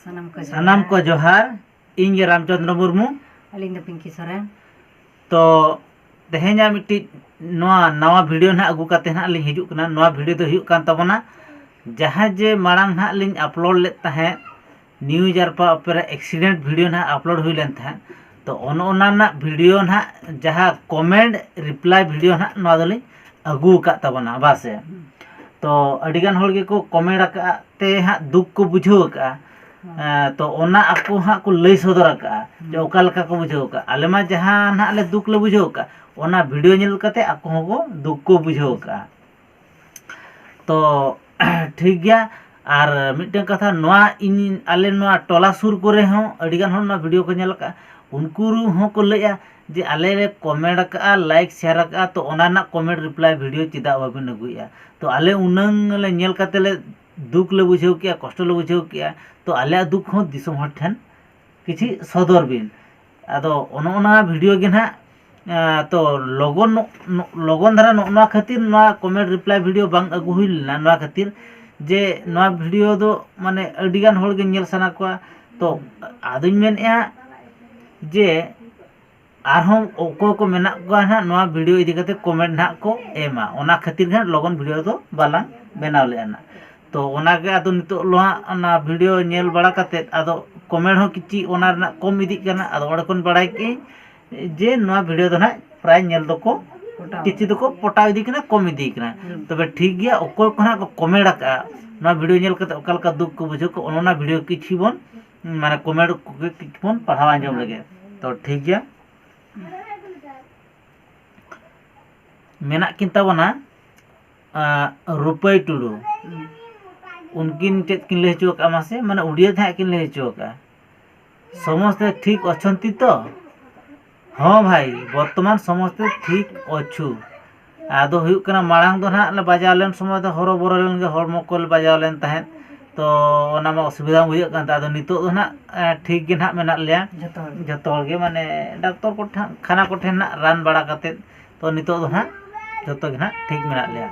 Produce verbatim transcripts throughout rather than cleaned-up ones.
ᱥᱟᱱᱟᱢ ᱠᱚ ᱥᱟᱱᱟᱢ ᱠᱚ ᱡᱚᱦᱟᱨ᱾ ᱤᱧ ᱜᱮ ᱨᱟᱢᱪᱚᱸᱫᱽᱨᱚ ᱢᱩᱨᱢᱩ᱾ ᱟᱹᱞᱤᱧ ᱫᱚ ᱯᱤᱝᱠᱤ ᱥᱚᱨᱮᱱ᱾ ᱛᱚ ᱛᱮᱦᱮᱧᱟᱜ ᱢᱤᱫᱴᱤᱡ ᱱᱚᱣᱟ ᱱᱟᱣᱟ ᱵᱷᱤᱰᱤᱭᱳ ᱱᱟᱦᱟᱜ ᱟᱹᱜᱩ ᱠᱟᱛᱮ ᱱᱟᱦᱟᱜ ᱞᱤᱧ ᱦᱤᱡᱩᱜ ᱠᱟᱱᱟ᱾ ᱱᱚᱣᱟ ᱵᱷᱤᱰᱤᱭᱳ ᱫᱚ ᱦᱩᱭᱩᱜ ᱠᱟᱱ ᱛᱟᱵᱚᱱᱟ, ᱡᱟᱦᱟᱸ ᱡᱮ ᱢᱟᱲᱟᱝ ᱱᱟᱦᱟᱜ ᱞᱤᱧ ᱟᱯᱞᱳᱰ ᱞᱮᱫ ᱛᱟᱦᱮᱸᱫ, ᱱᱤᱭᱩ ᱡᱟᱨᱯᱟ ᱚᱯᱮᱨᱟ ᱮᱠᱥᱤᱰᱮᱱᱴ ᱵᱷᱤᱰᱤᱭᱳ ᱱᱟᱦᱟᱜ ᱟᱯᱞᱳᱰ ᱦᱩᱭ ᱞᱮᱱ ᱛᱟᱦᱮᱸᱫ᱾ ᱛᱚ ᱚᱱ ᱚᱱᱟ ᱨᱮᱱᱟᱜ ᱵᱷᱤᱰᱤᱭᱳ ᱱᱟᱦᱟᱜ, ᱡᱟᱦᱟᱸ ᱠᱚᱢᱮᱱᱴ ᱨᱤᱯᱞᱟᱭ ᱵᱷᱤᱰᱤᱭᱳ ᱱᱟᱦᱟᱜ ᱱᱚᱣᱟ ᱫᱚᱞᱤᱧ ᱟᱹᱜᱩ ᱟᱠᱟᱫ ᱛᱟᱵᱚᱱᱟ, ᱵᱟᱥᱮ? ᱛᱚ ᱟᱹᱰᱤᱜᱟᱱ ᱦᱚᱲ ᱜᱮᱠᱚ ᱠᱚᱢᱮᱱᱴ ᱟᱠᱟᱫ ᱛᱮ ᱦᱟᱸᱜ ᱫᱩᱠ ᱠᱚ ᱵᱩᱡᱷᱟᱹᱣ ᱟᱠᱟᱫᱼᱟ᱾ ᱮᱸ, ᱛᱚ ᱚᱱᱟ ᱟᱠᱚ ᱦᱟᱸᱜ ᱠᱚ ᱞᱟᱹᱭ ᱥᱚᱫᱚᱨ ᱟᱠᱟᱫᱼᱟ ᱡᱮ ᱚᱠᱟ ᱞᱮᱠᱟ ᱠᱚ ᱵᱩᱡᱷᱟᱹᱣ ᱟᱠᱟᱫᱼᱟ᱾ ᱟᱞᱮ ᱢᱟ ᱡᱟᱦᱟᱸ ᱱᱟᱦᱟᱜ ᱞᱮ ᱫᱩᱠ ᱞᱮ ᱵᱩᱡᱷᱟᱹᱣ ᱟᱠᱟᱫᱼᱟ, ᱚᱱᱟ ᱵᱷᱤᱰᱤᱭᱳ ᱧᱮᱞ ᱠᱟᱛᱮ ᱟᱠᱚ ᱦᱚᱸᱠᱚ ᱫᱩᱠ ᱠᱚ ᱵᱩᱡᱷᱟᱹᱣ ᱟᱠᱟᱫᱼᱟ᱾ ᱛᱚ ᱴᱷᱤᱠ ᱜᱮᱭᱟ᱾ ᱟᱨ ᱢᱤᱫᱴᱮᱱ ᱠᱟᱛᱷᱟ, ᱱᱚᱣᱟ ᱤᱧ, ᱟᱞᱮ ᱱᱚᱣᱟ ᱴᱚᱞᱟ ᱥᱩᱨ ᱠᱚᱨᱮ ᱦᱚᱸ ᱟᱹᱰᱤᱜᱟᱱ ᱦᱚᱲ ᱱᱚᱣᱟ ᱵᱷᱤᱰᱤᱭᱳ ᱠᱚ ᱧᱮᱞ ᱟᱠᱟᱫᱼᱟ᱾ ᱩᱱᱠᱩ ᱦᱚᱸᱠᱚ ᱞᱟᱹᱭᱮᱫᱼᱟ ᱡᱮ ᱟᱞᱮ ᱞᱮ ᱠᱚᱢᱮᱱᱴ ᱟᱠᱟᱫᱼᱟ, ᱞᱟᱭᱤᱠ, ᱥᱮᱭᱟᱨ ᱟᱠᱟᱫᱼᱟ, ᱛᱚ ᱚᱱᱟ ᱨᱮᱱᱟᱜ ᱠᱚᱢᱮᱱᱴ ᱨᱤᱯᱞᱟᱭ ᱵᱷᱤᱰᱤᱭᱳ ᱪᱮᱫᱟᱜ ᱵᱟᱵᱤᱱ ᱟᱹᱜᱩᱭᱮᱫᱼᱟ? ᱛᱚ ᱟᱞᱮ ᱩᱱᱟᱹᱝ ᱞᱮ ᱧᱮᱞ ᱠᱟᱛᱮ ᱞᱮ ᱫᱩᱠ ᱞᱮ ᱵᱩᱡᱷᱟᱹᱣ ᱠᱮᱜᱼᱟ, ᱠᱚᱥᱴᱚ ᱞᱮ ᱵᱩᱡᱷᱟᱹᱣ ᱠᱮᱜᱼᱟ, ᱛᱚ ᱟᱞᱮᱭᱟᱜ ᱫᱩᱠ ᱦᱚᱸ ᱫᱤᱥᱚᱢ ᱦᱚᱲ ᱴᱷᱮᱱ ᱠᱤᱪᱷᱤ ᱥᱚᱫᱚᱨ ᱵᱤᱱ᱾ ᱟᱫᱚ ᱚᱱᱮ ᱚᱱᱟ ᱵᱷᱤᱰᱤᱭᱳ ᱜᱮ ᱱᱟᱦᱟᱜ, ᱮᱸ, ᱛᱚ ᱞᱚᱜᱚᱱ ᱱᱚᱜ-, ᱱᱚᱜ-, ᱞᱚᱜᱚᱱ ᱫᱷᱟᱨᱟ ᱱᱚᱜᱼᱚ ᱱᱚᱣᱟ ᱠᱷᱟᱹᱛᱤᱨ ᱱᱚᱣᱟ ᱠᱚᱢᱮᱱᱴ ᱨᱤᱯᱞᱟᱭ ᱵᱷᱤᱰᱤᱭᱳ ᱵᱟᱝ ᱟᱹᱜᱩ ᱦᱩᱭ ᱞᱮᱱᱟ, ᱱᱚᱣᱟ ᱠᱷᱟᱹᱛᱤᱨ ᱡᱮ ᱱᱚᱣᱟ ᱵᱷᱤᱰᱤᱭᱳ ᱫᱚ ᱢᱟᱱᱮ ᱟᱹᱰᱤᱜᱟᱱ ᱦᱚᱲ ᱜᱮ ᱧᱮᱞ ᱥᱟᱱᱟ ᱠᱚᱣᱟ᱾ ᱛᱚ ᱟᱫᱚᱧ ᱢᱮᱱᱮᱫᱼᱟ ᱡᱮ ᱟᱨᱦᱚᱸ ᱚᱠᱚᱭ ᱠᱚ ᱢᱮᱱᱟᱜ ᱠᱚᱣᱟ ᱱᱟᱦᱟᱜ ᱱᱚᱣᱟ ᱵᱷᱤᱰᱤᱭᱳ ᱤᱫᱤ ᱠᱟᱛᱮ ᱠᱚᱢᱮᱱᱴ ᱱᱟᱦᱟᱜ ᱠᱚ ᱮᱢᱟ, ᱚᱱᱟ ᱠᱷᱟᱹᱛᱤᱨ ᱜᱮ ᱱᱟᱦᱟᱜ ᱞᱚᱜᱚᱱ ᱵᱷᱤᱰᱤᱭᱳ ᱫᱚ ᱵᱟᱞᱟᱝ ᱵᱮᱱᱟᱣ ᱞᱮᱫᱼᱟ ᱱᱟᱦᱟᱜ᱾ ᱛᱚ ᱚᱱᱟᱜᱮ ᱟᱫᱚ ᱱᱤᱛᱚᱜ ᱱᱚᱣᱟ, ᱚᱱᱟ ᱵᱷᱤᱰᱤᱭᱳ ᱧᱮᱞ ᱵᱟᱲᱟ ᱠᱟᱛᱮ ᱟᱫᱚ ᱠᱚᱢᱮᱱᱴ ᱦᱚᱸ ᱠᱤᱪᱷᱤ ᱚᱱᱟ ᱨᱮᱱᱟᱜ ᱠᱚᱢ ᱤᱫᱤᱜ ᱠᱟᱱᱟ᱾ ᱟᱫᱚ ᱚᱸᱰᱮ ᱠᱷᱚᱱ ᱵᱟᱲᱟᱭ ᱠᱮᱜᱼᱟᱹᱧ ᱡᱮ ᱱᱚᱣᱟ ᱵᱷᱤᱰᱤᱭᱳ ᱫᱚ ᱱᱟᱦᱟᱜ ᱯᱨᱟᱭ ᱧᱮᱞ ᱫᱚᱠᱚ ᱯᱚᱴᱟᱣ᱾ ᱠᱤᱪᱷᱤ ᱫᱚᱠᱚ ᱯᱚᱴᱟᱣ ᱤᱫᱤ ᱠᱟᱱᱟ, ᱠᱚᱢ ᱤᱫᱤ ᱠᱟᱱᱟ᱾ ᱦᱩᱸ᱾ ᱛᱚᱵᱮ ᱴᱷᱤᱠ ᱜᱮᱭᱟ, ᱚᱠᱚᱭ ᱠᱚ ᱱᱟᱦᱟᱜ ᱠᱚ ᱠᱚᱢᱮᱱᱴ ᱟᱠᱟᱫᱼᱟ, ᱱᱚᱣᱟ ᱵᱷᱤᱰᱤᱭᱳ ᱧᱮᱞ ᱠᱟᱛᱮ ᱚᱠᱟ ᱞᱮᱠᱟ ᱫᱩᱠ ᱠᱚ ᱵᱩᱡᱷᱟᱹᱣ ᱠᱚ, ᱚᱱᱟ ᱵᱷᱤᱰᱤᱭᱳ ᱠᱤᱪᱷᱤ ᱵᱚᱱ, ᱢᱟᱱᱮ ᱠᱚᱢᱮᱱᱴ ᱠᱚᱜᱮ ᱠᱤᱪᱷᱩ ᱵᱚᱱ ᱯᱟᱲᱦᱟᱣ ᱟᱸᱡᱚᱢ ᱞᱮᱜᱮ᱾ ᱛᱚ ᱴᱷᱤᱠ ᱜᱮᱭᱟ᱾ ᱢᱮᱱᱟᱜ ᱠᱤᱱ ᱛᱟᱵᱚᱱᱟ, ᱟᱸ, ᱨᱩᱯᱟᱹᱭ ᱴᱩᱰᱩ᱾ ᱦᱩᱸ᱾ ᱩᱱᱠᱤᱱ ᱪᱮᱫ ᱠᱤᱱ ᱞᱟᱹᱭ ᱦᱚᱪᱚ ᱟᱠᱟᱫᱼᱟ ᱢᱟᱥᱮ? ᱢᱟᱱᱮ ᱩᱰᱤᱭᱟᱹ ᱛᱮ ᱦᱟᱸᱜ ᱠᱤᱱ ᱞᱟᱹᱭ ᱦᱚᱪᱚ ᱟᱠᱟᱫᱼᱟ, "ᱥᱚᱢᱚᱥᱛᱮ ᱴᱷᱤᱠ ᱚᱪᱷᱚᱱᱛᱤ ᱛᱚ?" ᱦᱚᱸ ᱵᱷᱟᱭ, ᱵᱚᱨᱛᱚᱢᱟᱱ ᱥᱚᱢᱚᱥᱛᱮ ᱴᱷᱤᱠ ᱚᱪᱷᱩ᱾ ᱟᱫᱚ ᱦᱩᱭᱩᱜ ᱠᱟᱱᱟ, ᱢᱟᱲᱟᱝ ᱫᱚ ᱱᱟᱦᱟᱜ ᱞᱮ ᱵᱟᱡᱟᱣ ᱞᱮᱱ ᱥᱚᱢᱚᱭ ᱫᱚ ᱦᱚᱨᱚᱵᱚᱨᱚ ᱞᱮᱱ ᱜᱮ, ᱦᱚᱲᱢᱚ ᱠᱚᱞᱮ ᱵᱟᱡᱟᱣ ᱞᱮᱱ ᱛᱟᱦᱮᱸᱫ, ᱛᱚ ᱚᱱᱟ ᱢᱟ ᱚᱥᱩᱵᱤᱫᱷᱟ ᱵᱩᱡᱷᱟᱹᱜ ᱠᱟᱱ ᱛᱟᱦᱮᱸᱫ᱾ ᱟᱫᱚ ᱱᱤᱛᱚᱜ ᱫᱚ ᱱᱟᱦᱟᱜ, ᱮᱸ, ᱴᱷᱤᱠ ᱜᱮ ᱱᱟᱦᱟᱜ ᱢᱮᱱᱟᱜ ᱞᱮᱭᱟ᱾ ᱡᱚᱛᱚ ᱦᱚᱲ ᱜᱮ᱾ ᱡᱚᱛᱚ ᱦᱚᱲ ᱜᱮ, ᱢᱟᱱᱮ ᱰᱟᱠᱛᱚᱨ ᱠᱚᱴᱷᱮᱱ, ᱠᱷᱟᱱᱟ ᱠᱚᱴᱷᱮᱱ ᱱᱟᱦᱟᱜ ᱨᱟᱱ ᱵᱟᱲᱟ ᱠᱟᱛᱮᱫ, ᱛᱚ ᱱᱤᱛᱚᱜ ᱫᱚ ᱱᱟᱦᱟᱜ ᱡᱚᱛᱚ ᱜᱮ ᱱᱟᱦᱟᱜ ᱴᱷᱤᱠ ᱢᱮᱱᱟᱜ ᱞᱮᱭᱟ᱾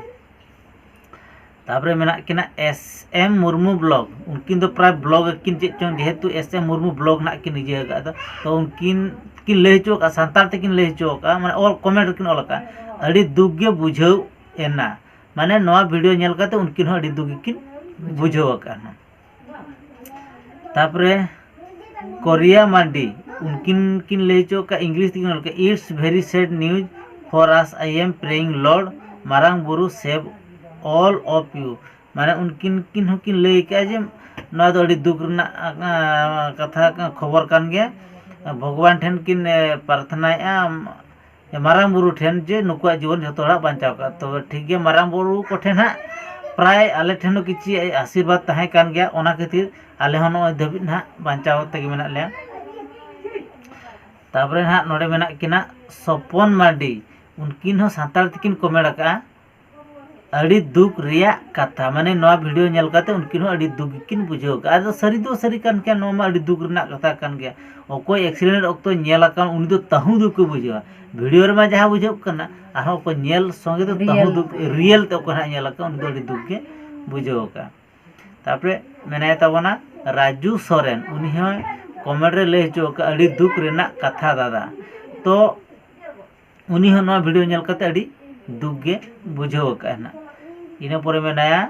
ᱛᱟᱯᱚᱨᱮ ᱢᱮᱱᱟᱜ ᱠᱤᱱᱟ ᱮᱥ ᱮᱢ ᱢᱩᱨᱢᱩ ᱵᱞᱚᱜ᱾ ᱩᱱᱠᱤᱱ ᱫᱚ ᱯᱨᱟᱭ ᱵᱞᱚᱜ ᱟᱹᱠᱤᱱ ᱪᱮᱫ ᱪᱚᱝ, ᱡᱮᱦᱮᱛᱩ ᱮᱥ ᱮᱢ ᱢᱩᱨᱢᱩ ᱵᱞᱚᱜ ᱱᱟᱜ ᱠᱤᱱ ᱤᱭᱟᱹ ᱟᱠᱟᱫ ᱫᱚ, ᱛᱚ ᱩᱱᱠᱤᱱ ᱠᱤᱱ ᱞᱟᱹᱭ ᱦᱚᱪᱚ ᱟᱠᱟᱫᱼᱟ, ᱥᱟᱱᱛᱟᱲ ᱛᱮᱠᱤᱱ ᱞᱟᱹᱭ ᱦᱚᱪᱚ ᱟᱠᱟᱫᱼᱟ, ᱢᱟᱱᱮ ᱚᱞ ᱠᱚᱢᱮᱱᱴ ᱨᱮᱠᱤᱱ ᱚᱞ ᱟᱠᱟᱫᱼᱟ, "ᱟᱹᱰᱤ ᱫᱩᱠ ᱜᱮ ᱵᱩᱡᱷᱟᱹᱣ ᱮᱱᱟ", ᱢᱟᱱᱮ ᱱᱚᱣᱟ ᱵᱷᱤᱰᱤᱭᱳ ᱧᱮᱞ ᱠᱟᱛᱮ ᱩᱱᱠᱤᱱ ᱦᱚᱸ ᱟᱹᱰᱤ ᱫᱩᱠ ᱜᱮᱠᱤᱱ ᱵᱩᱡᱷᱟᱹᱣ ᱟᱠᱟᱫᱼᱟ᱾ ᱛᱟᱯᱚᱨᱮ ᱠᱚᱨᱤᱭᱟ ᱢᱟᱨᱰᱤ, ᱩᱱᱠᱤᱱ ᱠᱤᱱ ᱞᱟᱹᱭ ᱦᱚᱪᱚ ᱟᱠᱟᱫ, ᱤᱝᱞᱤᱥ ᱛᱮᱠᱤᱱ ᱚᱞ ᱠᱟᱜᱼᱟ, "It's very sad news for us, I am praying Lord ᱢᱟᱨᱟᱝ ᱵᱩᱨᱩ save all of you", ᱢᱟᱱᱮ ᱩᱱᱠᱤᱱ ᱠᱤᱱ ᱦᱚᱸᱠᱤᱱ ᱞᱟᱹᱭ ᱠᱟᱜᱼᱟ ᱡᱮ ᱱᱚᱣᱟ ᱫᱚ ᱟᱹᱰᱤ ᱫᱩᱠ ᱨᱮᱱᱟᱜ ᱟᱸ, ᱠᱟᱛᱷᱟ, ᱠᱷᱚᱵᱚᱨ ᱠᱟᱱ ᱜᱮᱭᱟ, ᱵᱷᱚᱜᱚᱵᱟᱱ ᱴᱷᱮᱱ ᱠᱤᱱ ᱮ, ᱯᱨᱟᱨᱛᱷᱱᱟᱭᱮᱫᱼᱟ ᱢᱟᱨᱟᱝ ᱵᱩᱨᱩ ᱴᱷᱮᱱ ᱡᱮ ᱱᱩᱠᱩᱣᱟᱜ ᱡᱤᱵᱚᱱ ᱡᱷᱚᱛᱚ ᱦᱚᱲᱟᱜ ᱵᱟᱧᱪᱟᱣ ᱠᱟᱜ᱾ ᱛᱚᱵᱮ ᱴᱷᱤᱠ ᱜᱮᱭᱟ, ᱢᱟᱨᱟᱝ ᱵᱩᱨᱩ ᱠᱚᱴᱷᱮᱱ ᱦᱟᱸᱜ ᱯᱨᱟᱭ ᱟᱞᱮ ᱴᱷᱮᱱ ᱦᱚᱸ ᱠᱤᱪᱷᱤ ᱟᱥᱤᱨᱵᱟᱫᱽ ᱛᱟᱦᱮᱸ ᱠᱟᱱ ᱜᱮᱭᱟ, ᱚᱱᱟ ᱠᱷᱟᱹᱛᱤᱨ ᱟᱞᱮ ᱦᱚᱸ ᱱᱚᱜᱼᱚᱭ ᱫᱷᱟᱹᱵᱤᱡ ᱱᱟᱦᱟᱜ ᱵᱟᱧᱪᱟᱣ ᱛᱮᱜᱮ ᱢᱮᱱᱟᱜ ᱞᱮᱭᱟ᱾ ᱛᱟᱯᱚᱨᱮ ᱱᱟᱦᱟᱜ ᱱᱚᱰᱮ ᱢᱮᱱᱟᱜ ᱠᱤᱱᱟ ᱥᱚᱯᱚᱱ ᱢᱟᱨᱰᱤ, ᱩᱱᱠᱤᱱ ᱦᱚᱸ ᱥᱟᱱᱛᱟᱲ ᱛᱮᱠᱤᱱ ᱠᱚᱢᱮᱱᱴ ᱟᱠᱟᱫᱼᱟ, "ᱟᱹᱰᱤ ᱫᱩᱠ ᱨᱮᱭᱟᱜ ᱠᱟᱛᱷᱟ", ᱢᱟᱱᱮ ᱱᱚᱣᱟ ᱵᱷᱤᱰᱤᱭᱳ ᱧᱮᱞ ᱠᱟᱛᱮ ᱩᱱᱠᱤᱱ ᱦᱚᱸ ᱟᱹᱰᱤ ᱫᱩᱠ ᱜᱮᱠᱤᱱ ᱵᱩᱡᱷᱟᱹᱣ ᱟᱠᱟᱫᱼᱟ᱾ ᱟᱫᱚ ᱥᱟᱹᱨᱤ ᱫᱚ ᱥᱟᱹᱨᱤ ᱠᱟᱱ ᱜᱮᱭᱟ, ᱱᱚᱣᱟ ᱢᱟ ᱟᱹᱰᱤ ᱫᱩᱠ ᱨᱮᱱᱟᱜ ᱠᱟᱛᱷᱟ ᱠᱟᱱ ᱜᱮᱭᱟ᱾ ᱚᱠᱚᱭ ᱮᱠᱥᱤᱰᱮᱱᱴ ᱚᱠᱛᱚ ᱧᱮᱞ ᱟᱠᱟᱱ, ᱩᱱᱤ ᱫᱚ ᱛᱟᱹᱦᱩ ᱫᱩᱠ ᱠᱚ ᱵᱩᱡᱷᱟᱹᱣᱟ᱾ ᱵᱷᱤᱰᱤᱭᱳ ᱨᱮᱢᱟ ᱡᱟᱦᱟᱸ ᱵᱩᱡᱷᱟᱹᱜ ᱠᱟᱱᱟ, ᱟᱨᱦᱚᱸ ᱚᱠᱚᱭ ᱧᱮᱞ ᱥᱚᱸᱜᱮ ᱫᱚ ᱛᱟᱹᱦᱩ ᱨᱤᱭᱮᱞ ᱫᱩᱠ, ᱨᱤᱭᱮᱞ ᱛᱮ ᱚᱠᱚᱭ ᱦᱟᱸᱜ ᱧᱮᱞ ᱟᱠᱟᱫ, ᱩᱱᱤ ᱫᱚ ᱟᱹᱰᱤ ᱫᱩᱠ ᱜᱮ ᱵᱩᱡᱷᱟᱹᱣ ᱟᱠᱟᱫᱼᱟ᱾ ᱛᱟᱯᱚᱨᱮ ᱢᱮᱱᱟᱭ ᱛᱟᱵᱚᱱᱟ ᱨᱟᱡᱩ ᱥᱚᱨᱮᱱ, ᱩᱱᱤ ᱦᱚᱸ ᱠᱚᱢᱮᱱᱴ ᱨᱮ ᱞᱟᱹᱭ ᱦᱚᱪᱚ ᱟᱠᱟᱫᱼᱟ, "ᱟᱹᱰᱤ ᱫᱩᱠ ᱨᱮᱱᱟᱜ ᱠᱟᱛᱷᱟ ᱫᱟᱫᱟ", ᱛᱚ ᱩᱱᱤ ᱦᱚᱸ ᱱᱚᱣᱟ ᱵᱷᱤᱰᱤᱭᱳ ᱧᱮᱞ ᱠᱟᱛᱮ ᱟᱹᱰᱤ ᱫᱩᱠ ᱜᱮ ᱵᱩᱡᱷᱟᱹᱣ ᱟᱠᱟᱫᱼᱟ ᱱᱟᱜ᱾ ᱤᱱᱟᱹ ᱯᱚᱨᱮ ᱢᱮᱱᱟᱭᱟ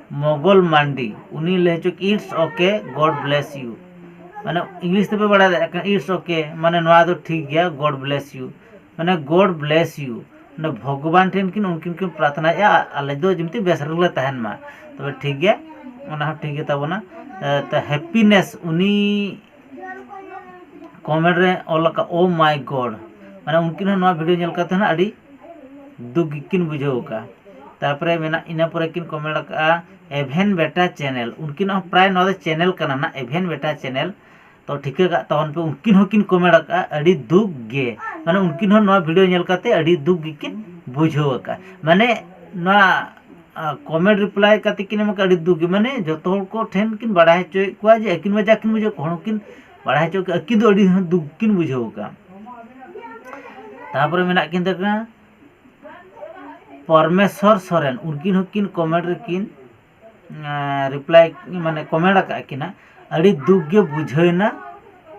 ᱢᱚᱜᱚᱞ ᱢᱟᱱᱰᱤ, ᱩᱱᱤ ᱞᱟᱹᱭ ᱦᱚᱪᱚ ᱠᱮᱫ, "It's okay, God bless you", ᱢᱟᱱᱮ ᱤᱝᱞᱤᱥ ᱛᱮᱯᱮ ᱵᱟᱲᱟᱭ ᱫᱟᱲᱮᱭᱟᱜ ᱠᱟᱱᱟ, "It's okay", ᱢᱟᱱᱮ ᱱᱚᱣᱟ ᱫᱚ ᱴᱷᱤᱠ ᱜᱮᱭᱟ, "God bless you", ᱢᱟᱱᱮ "God bless you", ᱚᱸᱰᱮ ᱵᱷᱚᱜᱚᱵᱟᱱ ᱴᱷᱮᱱ ᱠᱤᱱ ᱩᱱᱠᱤᱱ ᱠᱤᱱ ᱯᱨᱟᱨᱛᱷᱱᱟᱭᱮᱫᱼᱟ, ᱟᱞᱮ ᱫᱚ ᱡᱮᱢᱛᱤ ᱵᱮᱥ ᱨᱮᱜᱮ ᱞᱮ ᱛᱟᱦᱮᱱ ᱢᱟ᱾ ᱛᱚᱵᱮ ᱴᱷᱤᱠ ᱜᱮᱭᱟ, ᱚᱱᱟ ᱦᱚᱸ ᱴᱷᱤᱠ ᱜᱮ ᱛᱟᱵᱚᱱᱟ᱾ ᱮ, ᱛᱚ ᱦᱮᱯᱤᱱᱮᱥ, ᱩᱱᱤ ᱠᱚᱢᱮᱱᱴ ᱨᱮ ᱚᱞ ᱟᱠᱟᱫ, "Oh my God", ᱢᱟᱱᱮ ᱩᱱᱠᱤᱱ ᱦᱚᱸ ᱱᱚᱣᱟ ᱵᱷᱤᱰᱤᱭᱳ ᱧᱮᱞ ᱠᱟᱛᱮ ᱦᱚᱸ ᱟᱹᱰᱤ ᱫᱩᱠ ᱜᱮᱠᱤᱱ ᱵᱩᱡᱷᱟᱹᱣ ᱟᱠᱟᱫᱼᱟ᱾ ᱛᱟᱨᱯᱚᱨᱮ ᱢᱮᱱᱟᱜ, ᱤᱱᱟᱹ ᱯᱚᱨᱮ ᱠᱤᱱ ᱠᱚᱢᱮᱱᱴ ᱟᱠᱟᱫᱼᱟ ᱮᱵᱷᱮᱱ ᱵᱮᱴᱟ ᱪᱮᱱᱮᱞ, ᱩᱱᱠᱤᱱᱟᱜ ᱦᱚᱸ ᱯᱨᱟᱭ ᱱᱚᱣᱟ ᱫᱚ ᱪᱮᱱᱮᱞ ᱠᱟᱱᱟ ᱱᱟᱜ, ᱮᱵᱷᱮᱱ ᱵᱮᱴᱟ ᱪᱮᱱᱮᱞ᱾ ᱛᱚ ᱴᱷᱤᱠᱟᱹ ᱠᱟᱜ ᱛᱟᱵᱚᱱ ᱯᱮ, ᱩᱱᱠᱤᱱ ᱦᱚᱸᱠᱤᱱ ᱠᱚᱢᱮᱱᱴ ᱟᱠᱟᱫᱼᱟ, "ᱟᱹᱰᱤ ᱫᱩᱠ ᱜᱮ", ᱢᱟᱱᱮ ᱩᱱᱠᱤᱱ ᱦᱚᱸ ᱱᱚᱣᱟ ᱵᱷᱤᱰᱤᱭᱳ ᱧᱮᱞ ᱠᱟᱛᱮ ᱟᱹᱰᱤ ᱫᱩᱠ ᱜᱮᱠᱤᱱ ᱵᱩᱡᱷᱟᱹᱣ ᱟᱠᱟᱫᱼᱟ᱾ ᱢᱟᱱᱮ ᱱᱚᱣᱟ ᱠᱚᱢᱮᱱᱴ ᱨᱤᱯᱞᱟᱭ ᱠᱟᱛᱮ ᱠᱤᱱ ᱮᱢ ᱟᱠᱟᱫᱼᱟ, ᱟᱹᱰᱤ ᱫᱩᱠ ᱜᱮ, ᱢᱟᱱᱮ ᱡᱚᱛᱚ ᱦᱚᱲ ᱠᱚ ᱴᱷᱮᱱ ᱠᱤᱱ ᱵᱟᱲᱟᱭ ᱦᱚᱪᱚᱭᱮᱫ ᱠᱚᱣᱟ ᱡᱮ ᱟᱹᱠᱤᱱ ᱢᱟ ᱡᱟ ᱠᱤᱱ ᱵᱩᱡᱷᱟᱹᱣ, ᱦᱚᱲ ᱦᱚᱸᱠᱤᱱ ᱵᱟᱲᱟᱭ ᱦᱚᱪᱚ ᱠᱮᱫ, ᱟᱹᱠᱤᱱ ᱫᱚ ᱟᱹᱰᱤ ᱫᱩᱠ ᱠᱤᱱ ᱵᱩᱡᱷᱟᱹᱣ ᱟᱠᱟᱫᱼᱟ᱾ ᱛᱟᱨᱯᱚᱨᱮ ᱢᱮᱱᱟᱜ ᱠᱤᱱ ᱛᱟᱹᱠᱤᱱᱟ ᱯᱚᱨᱢᱮᱥᱚᱨ ᱥᱚᱨᱮᱱ, ᱩᱱᱠᱤᱱ ᱦᱚᱸᱠᱤᱱ ᱠᱚᱢᱮᱱᱴ ᱨᱮᱠᱤᱱ ᱨᱤᱯᱞᱟᱭ, ᱢᱟᱱᱮ ᱠᱚᱢᱮᱱᱴ ᱟᱠᱟᱫ ᱠᱤᱱᱟ, "ᱟᱹᱰᱤ ᱫᱩᱠ ᱜᱮ ᱵᱩᱡᱷᱟᱹᱣ ᱮᱱᱟ,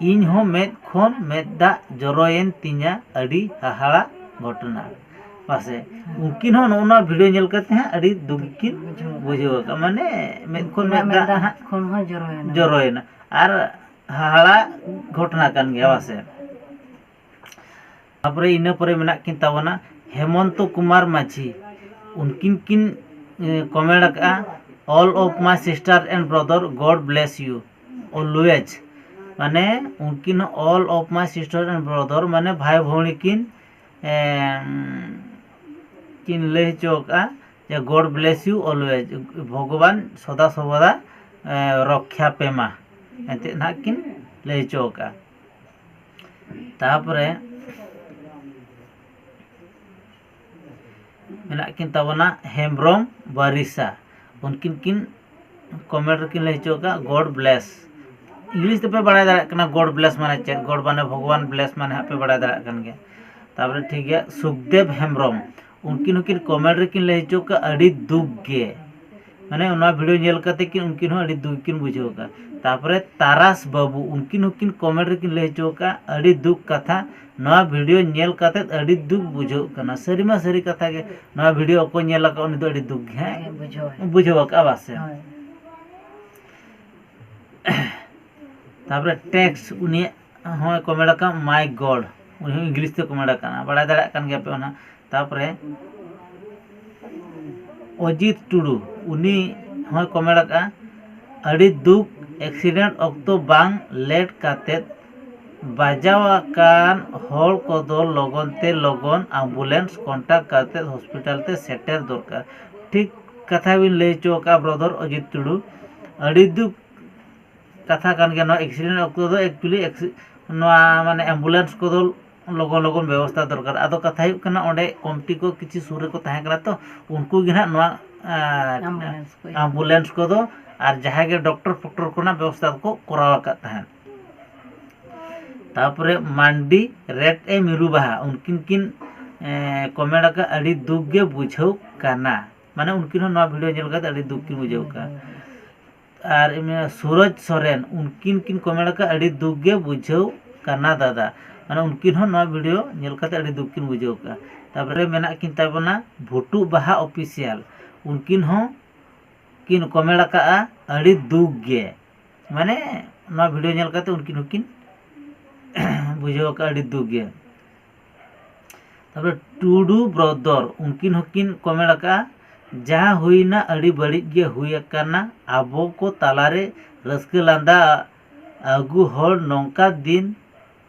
ᱤᱧ ᱦᱚᱸ ᱢᱮᱫ ᱠᱷᱚᱱ ᱢᱮᱫ ᱫᱟᱜ ᱡᱚᱨᱚᱭᱮᱱ ᱛᱤᱧᱟ, ᱟᱹᱰᱤ ᱦᱟᱦᱟᱲᱟ ᱜᱷᱚᱴᱚᱱᱟ᱾" ᱯᱟᱥᱮ ᱩᱱᱠᱤᱱ ᱦᱚᱸ ᱱᱚᱜᱼᱚ ᱱᱚᱣᱟ ᱵᱷᱤᱰᱤᱭᱳ ᱧᱮᱞ ᱠᱟᱛᱮ ᱦᱟᱸᱜ ᱟᱹᱰᱤ ᱫᱩᱠ ᱠᱤᱱ ᱵᱩᱡᱷᱟᱹᱣ ᱟᱠᱟᱫ, ᱢᱟᱱᱮ ᱢᱮᱫ ᱠᱷᱚᱱ ᱢᱮᱫ ᱫᱟᱜ ᱦᱟᱸᱜ ᱠᱷᱚᱱ ᱦᱚᱸ ᱡᱚᱨᱚᱭᱮᱱᱟ᱾ ᱡᱚᱨᱚᱭᱮᱱᱟ ᱟᱨ ᱦᱟᱦᱟᱲᱟ ᱜᱷᱚᱴᱚᱱᱟ ᱠᱟᱱ ᱜᱮᱭᱟ, ᱵᱟᱥᱮ? ᱛᱟᱯᱚᱨᱮ ᱤᱱᱟᱹ ᱯᱚᱨᱮ ᱢᱮᱱᱟᱜ ᱠᱤᱱ ᱛᱟᱵᱚᱱᱟ ᱦᱮᱢᱚᱱᱛᱚ ᱠᱩᱢᱟᱨ ᱢᱟᱹᱡᱷᱤ, ᱩᱱᱠᱤᱱ ᱠᱤᱱ ᱠᱚᱢᱮᱱᱴ ᱟᱠᱟᱫᱼᱟ, "All of my sister and brother, God bless you always᱾" ᱢᱟᱱᱮ ᱩᱱᱠᱤᱱ ᱦᱚᱸ "All of my sister and brother", ᱢᱟᱱᱮ ᱵᱷᱟᱭ ᱵᱷᱩᱣᱟᱹᱬᱤ ᱠᱤᱱ ᱮᱢ, ᱠᱤᱱ ᱞᱟᱹᱭ ᱦᱚᱪᱚ ᱟᱠᱟᱫᱼᱟ ᱡᱮ "God bless you always", ᱵᱷᱚᱜᱚᱵᱟᱱ ᱥᱚᱫᱟ ᱥᱚᱨᱵᱚᱫᱟ ᱮ, ᱨᱚᱠᱠᱷᱟ ᱯᱮ ᱢᱟ, ᱮᱱᱛᱮᱫ ᱱᱟᱦᱟᱜ ᱠᱤᱱ ᱞᱟᱹᱭ ᱦᱚᱪᱚ ᱟᱠᱟᱫᱼᱟ᱾ ᱛᱟᱯᱚᱨᱮ ᱢᱮᱱᱟᱜ ᱠᱤᱱ ᱛᱟᱵᱚᱱᱟ ᱦᱮᱢᱵᱨᱚᱢ ᱵᱟᱨᱤᱥᱟ, ᱩᱱᱠᱤᱱ ᱠᱤᱱ ᱠᱚᱢᱮᱱᱴ ᱨᱮᱠᱤᱱ ᱞᱟᱹᱭ ᱦᱚᱪᱚ ᱟᱠᱟᱫᱼᱟ "God bless", ᱤᱝᱞᱤᱥ ᱛᱮᱯᱮ ᱵᱟᱲᱟᱭ ᱫᱟᱲᱮᱭᱟᱜ ᱠᱟᱱᱟ "God bless" ᱢᱟᱱᱮ ᱪᱮᱫ, ᱜᱚᱰ ᱢᱟᱱᱮ ᱵᱷᱚᱜᱚᱵᱟᱱ, ᱵᱞᱮᱥ ᱢᱟᱱᱮ ᱦᱟᱸᱜ ᱯᱮ ᱵᱟᱲᱟᱭ ᱫᱟᱲᱮᱭᱟᱜ ᱠᱟᱱ ᱜᱮᱭᱟ᱾ ᱛᱟᱯᱚᱨᱮ ᱴᱷᱤᱠ ᱜᱮᱭᱟ, ᱥᱩᱠᱫᱮᱵ ᱦᱮᱢᱵᱨᱚᱢ, ᱩᱱᱠᱤᱱ ᱦᱚᱸᱠᱤᱱ ᱠᱚᱢᱮᱱᱴ ᱨᱮᱠᱤᱱ ᱞᱟᱹᱭ ᱦᱚᱪᱚ ᱟᱠᱟᱫᱼᱟ "ᱟᱹᱰᱤ ᱫᱩᱠ ᱜᱮ", ᱢᱟᱱᱮ ᱚᱱᱟ ᱵᱷᱤᱰᱤᱭᱳ ᱧᱮᱞ ᱠᱟᱛᱮ ᱠᱤᱱ, ᱩᱱᱠᱤᱱ ᱦᱚᱸ ᱟᱹᱰᱤ ᱫᱩᱠ ᱠᱤᱱ ᱵᱩᱡᱷᱟᱹᱣ ᱟᱠᱟᱫᱼᱟ᱾ ᱛᱟᱯᱚᱨᱮ ᱛᱟᱨᱟᱥ ᱵᱟᱹᱵᱩ, ᱩᱱᱠᱤᱱ ᱦᱚᱸᱠᱤᱱ ᱠᱚᱢᱮᱱᱴ ᱨᱮᱠᱤᱱ ᱞᱟᱹᱭ ᱦᱚᱪᱚ ᱟᱠᱟᱫᱼᱟ "ᱟᱹᱰᱤ ᱫᱩᱠ ᱠᱟᱛᱷᱟ, ᱱᱚᱣᱟ ᱵᱷᱤᱰᱤᱭᱳ ᱧᱮᱞ ᱠᱟᱛᱮ ᱟᱹᱰᱤ ᱫᱩᱠ ᱵᱩᱡᱷᱟᱹᱜ ᱠᱟᱱᱟ᱾" ᱥᱟᱹᱨᱤ ᱢᱟ ᱥᱟᱹᱨᱤ ᱠᱟᱛᱷᱟ ᱜᱮ, ᱱᱚᱣᱟ ᱵᱷᱤᱰᱤᱭᱳ ᱚᱠᱚᱭ ᱧᱮᱞ ᱟᱠᱟᱫ ᱩᱱᱤ ᱫᱚ ᱟᱹᱰᱤ ᱫᱩᱠ ᱜᱮ ᱦᱟᱸᱜ ᱦᱮᱸ, ᱵᱩᱡᱷᱟᱹᱣᱟᱭ᱾ ᱵᱩᱡᱷᱟᱹᱣ ᱟᱠᱟᱫᱼᱟ, ᱵᱟᱥᱮ? ᱦᱳᱭ᱾ ᱛᱟᱯᱚᱨᱮ ᱴᱮᱠᱥ, ᱩᱱᱤᱭᱟᱜ ᱦᱚᱸᱭ ᱠᱚᱢᱮᱱᱴ ᱟᱠᱟᱫ "My God", ᱩᱱᱤ ᱦᱚᱸ ᱤᱝᱞᱤᱥ ᱛᱮ ᱠᱚᱢᱮᱱᱴ ᱟᱠᱟᱫᱼᱟ, ᱵᱟᱲᱟᱭ ᱫᱟᱲᱮᱭᱟᱜ ᱠᱟᱱ ᱜᱮᱭᱟ ᱯᱮ ᱚᱱᱟ᱾ ᱛᱟᱯᱚᱨᱮ ᱚᱡᱤᱛ ᱴᱩᱰᱩ, ᱩᱱᱤ ᱦᱚᱸᱭ ᱠᱚᱢᱮᱱᱴ ᱟᱠᱟᱫᱼᱟ, "ᱟᱹᱰᱤ ᱫᱩᱠ, ᱮᱠᱥᱤᱰᱮᱱᱴ ᱚᱠᱛᱚ ᱵᱟᱝ ᱞᱮᱴ ᱠᱟᱛᱮᱫ ᱵᱟᱡᱟᱣ ᱟᱠᱟᱱ ᱦᱚᱲ ᱠᱚᱫᱚ ᱞᱚᱜᱚᱱ ᱛᱮ ᱞᱚᱜᱚᱱ ᱟᱢᱵᱩᱞᱮᱱᱥ ᱠᱚᱱᱴᱟᱠᱴ ᱠᱟᱛᱮᱫ ᱦᱚᱥᱯᱤᱴᱟᱞ ᱛᱮ ᱥᱮᱴᱮᱨ ᱫᱚᱨᱠᱟᱨ᱾" ᱴᱷᱤᱠ ᱠᱟᱛᱷᱟ ᱵᱤᱱ ᱞᱟᱹᱭ ᱦᱚᱪᱚ ᱟᱠᱟᱫᱼᱟ ᱵᱨᱚᱫᱚᱨ ᱚᱡᱤᱛ ᱴᱩᱰᱩ, ᱟᱹᱰᱤ ᱫᱩᱠ ᱠᱟᱛᱷᱟ ᱠᱟᱱ ᱜᱮᱭᱟ᱾ ᱱᱚᱣᱟ ᱮᱠᱥᱤᱰᱮᱱᱴ ᱚᱠᱛᱚ ᱫᱚ ᱮᱠᱪᱩᱭᱮᱞᱤ ᱮᱠᱥᱤ-, ᱱᱚᱣᱟ ᱢᱟᱱᱮ ᱮᱢᱵᱩᱞᱮᱱᱥ ᱠᱚᱫᱚ ᱞᱚᱜᱚᱱ ᱞᱚᱜᱚᱱ ᱵᱮᱵᱚᱥᱛᱷᱟ ᱫᱚᱨᱠᱟᱨ᱾ ᱟᱫᱚ ᱠᱟᱛᱷᱟ ᱦᱩᱭᱩᱜ ᱠᱟᱱᱟ, ᱚᱸᱰᱮ ᱠᱚᱢᱤᱴᱤ ᱠᱚ ᱠᱤᱪᱷᱩ ᱥᱩᱨ ᱨᱮᱠᱚ ᱛᱟᱦᱮᱸ ᱠᱟᱱᱟ, ᱛᱚ ᱩᱱᱠᱩ ᱜᱮ ᱱᱟᱦᱟᱜ ᱱᱚᱣᱟ, ᱟᱸ, ᱮᱢᱵᱩᱞᱮᱱᱥ ᱠᱚ ᱤᱫᱤ᱾ ᱮᱢᱵᱩᱞᱮᱱᱥ ᱠᱚᱫᱚ ᱟᱨ ᱡᱟᱦᱟᱸᱭ ᱜᱮ ᱰᱚᱠᱴᱚᱨ ᱯᱷᱚᱠᱴᱚᱨ ᱠᱚᱨᱮᱱᱟᱜ ᱵᱮᱵᱚᱥᱛᱷᱟ ᱠᱚ ᱠᱚᱨᱟᱣ ᱟᱠᱟᱫ ᱛᱟᱦᱮᱸᱫ᱾ ᱛᱟᱯᱚᱨᱮ ᱢᱟᱱᱰᱤ ᱨᱮᱰ ᱮ ᱢᱤᱨᱩ ᱵᱟᱦᱟ, ᱩᱱᱠᱤᱱ ᱠᱤᱱ ᱠᱚᱢᱮᱱᱴ ᱟᱠᱟᱫ, "ᱟᱹᱰᱤ ᱫᱩᱠ ᱜᱮ ᱵᱩᱡᱷᱟᱹᱣ ᱠᱟᱱᱟ", ᱢᱟᱱᱮ ᱩᱱᱠᱤᱱ ᱦᱚᱸ ᱱᱚᱣᱟ ᱵᱷᱤᱰᱤᱭᱳ ᱧᱮᱞ ᱠᱟᱛᱮ ᱟᱹᱰᱤ ᱫᱩᱠ ᱠᱤᱱ ᱵᱩᱡᱷᱟᱹᱣ ᱠᱟᱜᱼᱟ᱾ ᱟᱨ ᱤᱧ ᱢᱮᱱᱟ ᱥᱩᱨᱚᱡᱽ ᱥᱚᱨᱮᱱ, ᱩᱱᱠᱤᱱ ᱠᱤᱱ ᱠᱚᱢᱮᱱᱴ ᱟᱠᱟᱫ, "ᱟᱹᱰᱤ ᱫᱩᱠ ᱜᱮ ᱵᱩᱡᱷᱟᱹᱣ ᱠᱟᱱᱟ ᱫᱟᱫᱟ", ᱢᱟᱱᱮ ᱩᱱᱠᱤᱱ ᱦᱚᱸ ᱱᱚᱣᱟ ᱵᱷᱤᱰᱤᱭᱳ ᱧᱮᱞ ᱠᱟᱛᱮ ᱟᱹᱰᱤ ᱫᱩᱠ ᱠᱤᱱ ᱵᱩᱡᱷᱟᱹᱣ ᱠᱟᱜᱼᱟ᱾ ᱛᱟᱨᱯᱚᱨᱮ ᱢᱮᱱᱟᱜ ᱠᱤᱱ ᱛᱟᱵᱚᱱᱟ ᱵᱷᱩᱴᱩ ᱵᱟᱦᱟ ᱚᱯᱷᱤᱥᱤᱭᱟᱞ, ᱩᱱᱠᱤᱱ ᱦᱚᱸ ᱠᱤᱱ ᱠᱚᱢᱮᱱᱴ ᱟᱠᱟᱫᱼᱟ, "ᱟᱹᱰᱤ ᱫᱩᱠ ᱜᱮ", ᱢᱟᱱᱮ ᱱᱚᱣᱟ ᱵᱷᱤᱰᱤᱭᱳ ᱧᱮᱞ ᱠᱟᱛᱮ ᱩᱱᱠᱤᱱ ᱦᱚᱸᱠᱤᱱ ᱵᱩᱡᱷᱟᱹᱣ ᱟᱠᱟᱫᱼᱟ ᱟᱹᱰᱤ ᱫᱩᱠ ᱜᱮ᱾ ᱛᱟᱨᱯᱚᱨᱮ ᱴᱩᱰᱩ ᱵᱨᱚᱫᱚᱨ, ᱩᱱᱠᱤᱱ ᱦᱚᱸᱠᱤᱱ ᱠᱚᱢᱮᱱᱴ ᱟᱠᱟᱫᱼᱟ, "ᱡᱟᱦᱟᱸ ᱦᱩᱭᱱᱟ ᱟᱹᱰᱤ ᱵᱟᱹᱲᱤᱡ ᱜᱮ ᱦᱩᱭ ᱟᱠᱟᱱᱟ, ᱟᱵᱚ ᱠᱚ ᱛᱟᱞᱟᱨᱮ ᱨᱟᱹᱥᱠᱟᱹ ᱞᱟᱸᱫᱟ ᱟᱹᱜᱩ ᱦᱚᱲ ᱱᱚᱝᱠᱟ ᱫᱤᱱ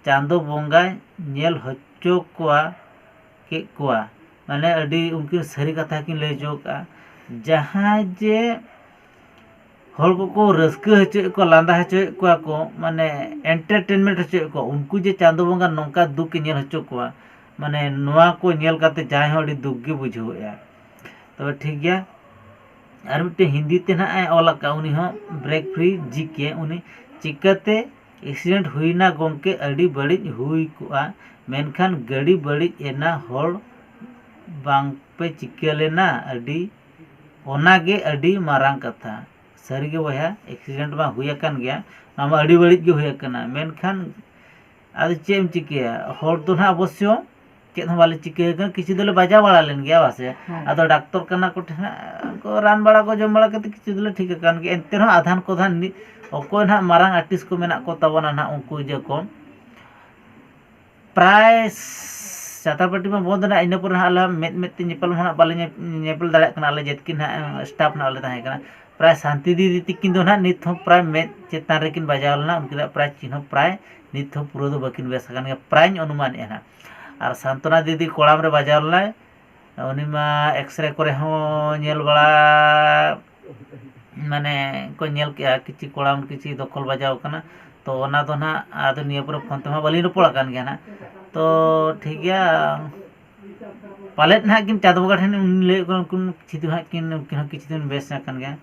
ᱪᱟᱸᱫᱚ ᱵᱚᱸᱜᱟᱭ ᱧᱮᱞ ᱦᱚᱪᱚ ᱠᱚᱣᱟ, ᱠᱮᱫ ᱠᱚᱣᱟ", ᱢᱟᱱᱮ ᱟᱹᱰᱤ ᱩᱱᱠᱤᱱ ᱥᱟᱹᱨᱤ ᱠᱟᱛᱷᱟ ᱠᱤᱱ ᱞᱟᱹᱭ ᱦᱚᱪᱚ ᱠᱟᱜᱼᱟ᱾ ᱡᱟᱦᱟᱸᱭ ᱡᱮ ᱦᱚᱲ ᱠᱚᱠᱚ ᱨᱟᱹᱥᱠᱟᱹ ᱦᱚᱪᱚᱭᱮᱫ ᱠᱚᱣᱟ, ᱞᱟᱸᱫᱟ ᱦᱚᱪᱚᱭᱮᱫ ᱠᱚᱣᱟ ᱠᱚ, ᱢᱟᱱᱮ ᱮᱱᱴᱟᱨᱴᱮᱱᱢᱮᱱᱴ ᱦᱚᱪᱚᱭᱮᱫ ᱠᱚᱣᱟ, ᱩᱱᱠᱩ ᱡᱮ ᱪᱟᱸᱫᱚ ᱵᱚᱸᱜᱟ ᱱᱚᱝᱠᱟ ᱫᱩᱠ ᱮ ᱧᱮᱞ ᱦᱚᱪᱚ ᱠᱚᱣᱟ, ᱢᱟᱱᱮ ᱱᱚᱣᱟ ᱠᱚ ᱧᱮᱞ ᱠᱟᱛᱮ ᱡᱟᱦᱟᱸᱭ ᱦᱚᱸ ᱟᱹᱰᱤ ᱫᱩᱠ ᱜᱮ ᱵᱩᱡᱷᱟᱹᱣᱮᱫᱼᱟ᱾ ᱛᱚᱵᱮ ᱴᱷᱤᱠ ᱜᱮᱭᱟ, ᱟᱨ ᱢᱤᱫᱴᱮᱱ ᱦᱤᱱᱫᱤ ᱛᱮ ᱱᱟᱦᱟᱜ ᱮ ᱚᱞ ᱟᱠᱟᱫ, ᱩᱱᱤ ᱦᱚᱸ ᱵᱨᱮᱠ ᱯᱷᱨᱤ ᱡᱤ ᱠᱮ, ᱩᱱᱤ ᱪᱤᱠᱟᱹᱛᱮ ᱮᱠᱥᱤᱰᱮᱱᱴ ᱦᱩᱭᱱᱟ ᱜᱚᱢᱠᱮ, ᱟᱹᱰᱤ ᱵᱟᱹᱲᱤᱡ ᱦᱩᱭ ᱠᱚᱜᱼᱟ, ᱢᱮᱱᱠᱷᱟᱱ ᱜᱟᱹᱰᱤ ᱵᱟᱹᱲᱤᱡ ᱮᱱᱟ, ᱦᱚᱲ ᱵᱟᱝ ᱯᱮ ᱪᱤᱠᱟᱹ ᱞᱮᱱᱟ, ᱟᱹᱰᱤ, ᱚᱱᱟ ᱜᱮ ᱟᱹᱰᱤ ᱢᱟᱨᱟᱝ ᱠᱟᱛᱷᱟ᱾ ᱥᱟᱹᱨᱤ ᱜᱮ ᱵᱚᱭᱦᱟ, ᱮᱠᱥᱤᱰᱮᱱᱴ ᱢᱟ ᱦᱩᱭ ᱟᱠᱟᱱ ᱜᱮᱭᱟ, ᱚᱱᱟ ᱢᱟ ᱟᱹᱰᱤ ᱵᱟᱹᱲᱤᱡ ᱜᱮ ᱦᱩᱭ ᱟᱠᱟᱱᱟ, ᱢᱮᱱᱠᱷᱟᱱ ᱟᱫᱚ ᱪᱮᱫ ᱮᱢ ᱪᱤᱠᱟᱹᱭᱟ, ᱦᱚᱲ ᱫᱚ ᱱᱟᱦᱟᱜ ᱚᱵᱚᱥᱥᱚ ᱪᱮᱫ ᱦᱚᱸ ᱵᱟᱞᱮ ᱪᱤᱠᱟᱹ ᱟᱠᱟᱱᱟ, ᱠᱤᱪᱷᱩ ᱫᱚᱞᱮ ᱵᱟᱡᱟᱣ ᱵᱟᱲᱟ ᱞᱮᱱ ᱜᱮᱭᱟ ᱵᱟᱥᱮ᱾ ᱦᱮᱸ᱾ ᱟᱫᱚ ᱰᱟᱠᱛᱚᱨ ᱠᱟᱱᱟ ᱠᱚ ᱴᱷᱮᱱ ᱦᱟᱸᱜ ᱠᱚ ᱨᱟᱱ ᱵᱟᱲᱟ ᱠᱚ ᱡᱚᱢ ᱵᱟᱲᱟ ᱠᱟᱛᱮ ᱠᱤᱪᱷᱩ ᱫᱚᱞᱮ ᱴᱷᱤᱠ ᱟᱠᱟᱱ ᱜᱮᱭᱟ, ᱮᱱᱛᱮ ᱨᱮᱦᱚᱸ ᱟᱫᱷᱟᱱ ᱠᱚ ᱫᱷᱟᱱ ᱱᱤ-, ᱚᱠᱚᱭ ᱱᱟᱦᱟᱜ ᱢᱟᱨᱟᱝ ᱟᱨᱴᱤᱥᱴ ᱠᱚ ᱢᱮᱱᱟᱜ ᱠᱚ ᱛᱟᱵᱚᱱᱟ ᱱᱟᱦᱟᱜ, ᱩᱱᱠᱩ ᱡᱮ ᱠᱚ ᱯᱨᱟᱭ ᱪᱟᱛᱟᱨ ᱯᱟᱹᱴᱤ ᱢᱟ ᱵᱚᱱᱫ ᱮᱱᱟ, ᱤᱱᱟᱹ ᱯᱚᱨᱮ ᱦᱟᱸᱜ ᱟᱞᱮ ᱢᱮᱫ ᱢᱮᱫ ᱛᱮ ᱧᱮᱯᱮᱞ ᱢᱟ ᱦᱟᱸᱜ ᱵᱟᱞᱮ ᱧᱮᱯ-, ᱧᱮᱯᱮᱞ ᱫᱟᱲᱮᱭᱟᱜ ᱠᱟᱱᱟ, ᱟᱞᱮ ᱡᱮᱛᱠᱤᱱ ᱦᱟᱸᱜ ᱥᱴᱟᱯᱷ ᱱᱟᱜ ᱞᱮ ᱛᱟᱦᱮᱸ ᱠᱟᱱᱟ᱾ ᱯᱨᱟᱭ ᱥᱟᱱᱛᱤ ᱫᱤᱫᱤ ᱛᱤᱠᱤᱱ ᱫᱚ ᱱᱟᱦᱟᱜ ᱱᱤᱛ ᱦᱚᱸ ᱯᱨᱟᱭ ᱢᱮᱫ ᱪᱮᱛᱟᱱ ᱨᱮᱠᱤᱱ ᱵᱟᱡᱟᱣ ᱞᱮᱱᱟ, ᱩᱱᱠᱤᱱᱟᱜ ᱯᱨᱟᱭ ᱪᱤᱱᱦᱟᱹ ᱯᱨᱟᱭ ᱱᱤᱛ ᱦᱚᱸ ᱯᱩᱨᱟᱹ ᱫᱚ ᱵᱟᱹᱠᱤᱱ ᱵᱮᱥ ᱟᱠᱟᱱ ᱜᱮᱭᱟ, ᱯᱨᱟᱭᱧ ᱚᱱᱩᱢᱟᱱᱮᱜᱼᱟ ᱱᱟᱦᱟᱜ᱾ ᱟᱨ ᱥᱟᱱᱛᱚᱱᱟ ᱫᱤᱫᱤ ᱠᱚᱲᱟᱢ ᱨᱮ ᱵᱟᱡᱟᱣ ᱞᱮᱱᱟᱭ, ᱩᱱᱤ ᱢᱟ ᱮᱠᱥᱨᱮ ᱠᱚᱨᱮ ᱦᱚᱸ ᱧᱮᱞ ᱵᱟᱲᱟ, ᱢᱟᱱᱮ ᱠᱚ ᱧᱮᱞ ᱠᱮᱜᱼᱟ, ᱠᱤᱪᱷᱤ ᱠᱚᱲᱟᱢ ᱠᱤᱪᱷᱤ ᱫᱚᱠᱷᱚᱞ ᱵᱟᱡᱟᱣ ᱠᱟᱱᱟ᱾ ᱛᱚ ᱚᱱᱟ ᱫᱚ ᱱᱟᱦᱟᱜ ᱟᱫᱚ ᱱᱤᱭᱟᱹ ᱯᱚᱨᱮ ᱯᱷᱳᱱ ᱛᱮᱢᱟ ᱵᱟᱹᱞᱤᱧ ᱨᱚᱯᱚᱲ ᱟᱠᱟᱱ ᱜᱮᱭᱟ ᱱᱟᱦᱟᱜ᱾ ᱛᱚ ᱴᱷᱤᱠ ᱜᱮᱭᱟ, ᱯᱟᱞᱮᱫ ᱱᱟᱦᱟᱜ ᱠᱤᱱ ᱪᱟᱸᱫᱚ ᱵᱚᱸᱜᱟ ᱴᱷᱮᱱ ᱩᱱᱤ ᱞᱟᱹᱭ ᱠᱟᱱᱟ, ᱩᱱᱠᱤᱱ ᱠᱤᱪᱷᱩ ᱫᱚ ᱦᱟᱸᱜ ᱠᱤᱱ, ᱩᱱᱠᱤᱱ ᱦᱚᱸ ᱠᱤᱪᱷᱩ ᱫᱤᱱ ᱵᱮᱥ ᱟᱠᱟᱱ ᱜᱮᱭᱟ᱾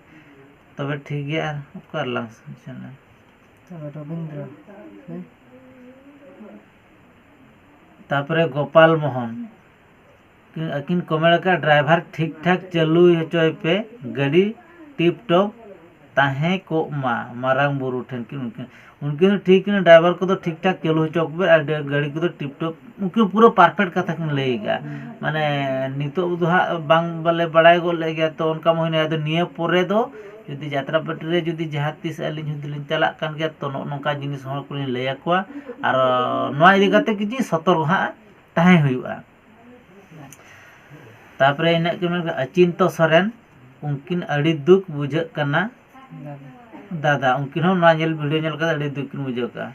ᱛᱚᱵᱮ ᱴᱷᱤᱠ ᱜᱮᱭᱟ, ᱟᱨ ᱚᱠᱟ ᱨᱮᱞᱟᱝ ᱥᱮᱱᱟ? ᱛᱚᱵᱮ ᱨᱚᱵᱤᱱᱫᱨᱚ, ᱦᱮᱸ? ᱛᱟᱯᱚᱨᱮ ᱜᱳᱯᱟᱞ ᱢᱳᱦᱚᱱ, ᱟᱹᱠᱤᱱ ᱠᱚᱢᱮᱱᱴ ᱟᱠᱟᱫ, ᱰᱨᱟᱭᱵᱷᱟᱨ ᱴᱷᱤᱠ ᱴᱷᱟᱠ ᱪᱟᱹᱞᱩᱭ ᱦᱚᱪᱚᱭ ᱯᱮ, ᱜᱟᱹᱰᱤ ᱴᱤᱯ ᱴᱚᱯ ᱛᱟᱦᱮᱸ ᱠᱚᱜ ᱢᱟ ᱢᱟᱨᱟᱝ ᱵᱩᱨᱩ ᱴᱷᱮᱱ᱾ ᱠᱤᱱ ᱩᱱᱠᱤᱱ, ᱩᱱᱠᱤᱱ ᱦᱚᱸ ᱴᱷᱤᱠ ᱠᱤᱱ, ᱰᱨᱟᱭᱵᱷᱟᱨ ᱠᱚᱫᱚ ᱴᱷᱤᱠ ᱴᱷᱟᱠ ᱪᱟᱹᱞᱩ ᱦᱚᱪᱚ ᱠᱚᱯᱮ ᱟᱨ ᱜᱟᱹᱰᱤ ᱠᱚᱫᱚ ᱴᱤᱯ ᱴᱚᱯ᱾ ᱩᱱᱠᱤᱱ ᱯᱩᱨᱟᱹ ᱯᱟᱨᱯᱷᱮᱠᱴ ᱠᱟᱛᱷᱟ ᱠᱤᱱ ᱞᱟᱹᱭ ᱟᱠᱟᱫᱼᱟ᱾ ᱢᱟᱱᱮ ᱱᱤᱛᱚᱜ ᱫᱚ ᱦᱟᱸᱜ ᱵᱟᱝ ᱵᱟᱞᱮ ᱵᱟᱲᱟᱭ ᱜᱚᱫ ᱞᱮᱫ ᱜᱮᱭᱟ, ᱛᱚ ᱚᱱᱠᱟ ᱢᱟ ᱦᱩᱭᱱᱟ᱾ ᱟᱫᱚ ᱱᱤᱭᱟᱹ ᱯᱚᱨᱮ ᱫᱚ ᱡᱩᱫᱤ ᱡᱟᱛᱨᱟ ᱯᱟᱹᱴᱤ ᱨᱮ ᱡᱩᱫᱤ ᱡᱟᱦᱟᱸ ᱛᱤᱥ ᱟᱹᱞᱤᱧ ᱡᱩᱫᱤ ᱞᱤᱧ ᱪᱟᱞᱟᱜ ᱠᱟᱱ ᱜᱮᱭᱟ, ᱛᱚ ᱱᱚᱜᱼᱚ ᱱᱚᱝᱠᱟ ᱡᱤᱱᱤᱥ ᱦᱚᱲ ᱠᱚᱞᱤᱧ ᱞᱟᱹᱭ ᱟᱠᱚᱣᱟ᱾ ᱟᱨ ᱱᱚᱣᱟ ᱤᱫᱤ ᱠᱟᱛᱮ ᱠᱤᱪᱷᱩ ᱥᱚᱛᱚᱨᱠᱚ ᱦᱟᱸᱜ ᱛᱟᱦᱮᱸ ᱦᱩᱭᱩᱜᱼᱟ᱾ ᱛᱟᱯᱚᱨᱮ ᱤᱱᱟᱹᱜ ᱠᱤᱱ ᱢᱮᱱ ᱠᱮᱫᱟ, ᱚᱪᱤᱱᱛᱚ ᱥᱚᱨᱮᱱ, ᱩᱱᱠᱤᱱ ᱟᱹᱰᱤ ᱫᱩᱠ ᱵᱩᱡᱷᱟᱹᱜ ᱠᱟᱱᱟ ᱫᱟᱫᱟ᱾ ᱩᱱᱠᱤᱱ ᱦᱚᱸ ᱱᱚᱣᱟ ᱧᱮᱞ, ᱵᱷᱤᱰᱤᱭᱳ ᱧᱮᱞ ᱠᱟᱛᱮ ᱟᱹᱰᱤ ᱫᱩᱠ ᱠᱤᱱ ᱵᱩᱡᱷᱟᱹᱣ ᱠᱟᱜᱼᱟ᱾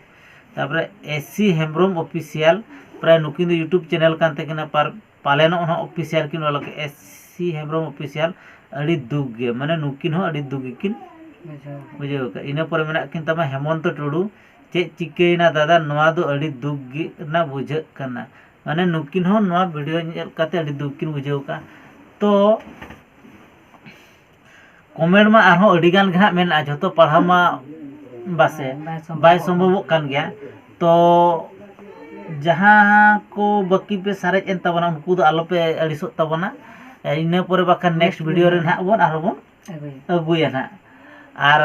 ᱛᱟᱯᱚᱨᱮ ᱮᱥᱤ ᱦᱮᱢᱵᱨᱚᱢ ᱚᱯᱷᱤᱥᱤᱭᱟᱞ, ᱯᱨᱟᱭ ᱱᱩᱠᱤᱱ ᱫᱚ ᱭᱩᱴᱩᱵᱽ ᱪᱮᱱᱮᱞ ᱠᱟᱱ ᱛᱟᱹᱠᱤᱱᱟ, ᱯᱟᱨ-, ᱯᱟᱞᱮᱱᱚᱜ ᱦᱚᱸ ᱚᱯᱷᱤᱥᱤᱭᱟᱞ ᱠᱤᱱ ᱚᱞ ᱠᱟᱜᱼᱟ, ᱮᱥᱤ ᱦᱮᱢᱵᱨᱚᱢ ᱚᱯᱷᱤᱥᱤᱭᱟᱞ᱾ ᱟᱹᱰᱤ ᱫᱩᱠ ᱜᱮ, ᱢᱟᱱᱮ ᱱᱩᱠᱤᱱ ᱦᱚᱸ ᱟᱹᱰᱤ ᱫᱩᱠ ᱜᱮᱠᱤᱱ ᱵᱩᱡᱷᱟᱹᱣ᱾ ᱵᱩᱡᱷᱟᱹᱣ ᱠᱟᱜᱼᱟ᱾ ᱤᱱᱟᱹ ᱯᱚᱨᱮ ᱢᱮᱱᱟᱜ ᱠᱤᱱ ᱛᱟᱢᱟ ᱦᱮᱢᱚᱱᱛᱚ ᱴᱩᱰᱩ, ᱪᱮᱫ ᱪᱤᱠᱟᱹᱭᱮᱱᱟ ᱫᱟᱫᱟ, ᱱᱚᱣᱟ ᱫᱚ ᱟᱹᱰᱤ ᱫᱩᱠ ᱜᱮ ᱨᱮᱱᱟᱜ ᱵᱩᱡᱷᱟᱹᱜ ᱠᱟᱱᱟ᱾ ᱢᱟᱱᱮ ᱱᱩᱠᱤᱱ ᱦᱚᱸ ᱱᱚᱣᱟ ᱵᱷᱤᱰᱤᱭᱳ ᱧᱮᱞ ᱠᱟᱛᱮ ᱟᱹᱰᱤ ᱫᱩᱠ ᱠᱤᱱ ᱵᱩᱡᱷᱟᱹᱣ ᱠᱟᱜᱼᱟ᱾ ᱛᱚ ᱠᱚᱢᱮᱱᱴ ᱢᱟ ᱟᱨᱦᱚᱸ ᱟᱹᱰᱤ ᱜᱟᱱ ᱜᱮ ᱦᱟᱸᱜ ᱢᱮᱱᱟᱜᱼᱟ, ᱡᱷᱚᱛᱚ ᱯᱟᱲᱦᱟᱣ ᱢᱟ ᱵᱟᱥᱮ ᱦᱮᱸ, ᱵᱟᱭ ᱥᱚᱢᱵᱷᱚᱵᱚᱜ ᱵᱟᱭ ᱠᱟᱱᱟ᱾ ᱥᱚᱢᱵᱷᱚᱵᱚᱜ ᱠᱟᱱ ᱜᱮᱭᱟ᱾ ᱛᱚ ᱡᱟᱦᱟᱸ ᱠᱚ ᱵᱟᱹᱠᱤ ᱯᱮ ᱥᱟᱨᱮᱡ ᱮᱱ ᱛᱟᱵᱚᱱᱟ, ᱩᱱᱠᱩ ᱫᱚ ᱟᱞᱚᱯᱮ ᱟᱹᱲᱤᱥᱚᱜ ᱛᱟᱵᱚᱱᱟ᱾ ᱤᱱᱟᱹ ᱯᱚᱨᱮ ᱵᱟᱠᱷᱟᱱ ᱱᱮᱠᱥᱴ ᱵᱷᱤᱰᱤᱭᱳ ᱨᱮ ᱱᱟᱦᱟᱜ ᱵᱚᱱ ᱟᱨᱦᱚᱸ ᱵᱚᱱ ᱟᱹᱜᱩᱭᱟ᱾ ᱟᱹᱜᱩᱭᱟ ᱱᱟᱦᱟᱜ᱾ ᱟᱨ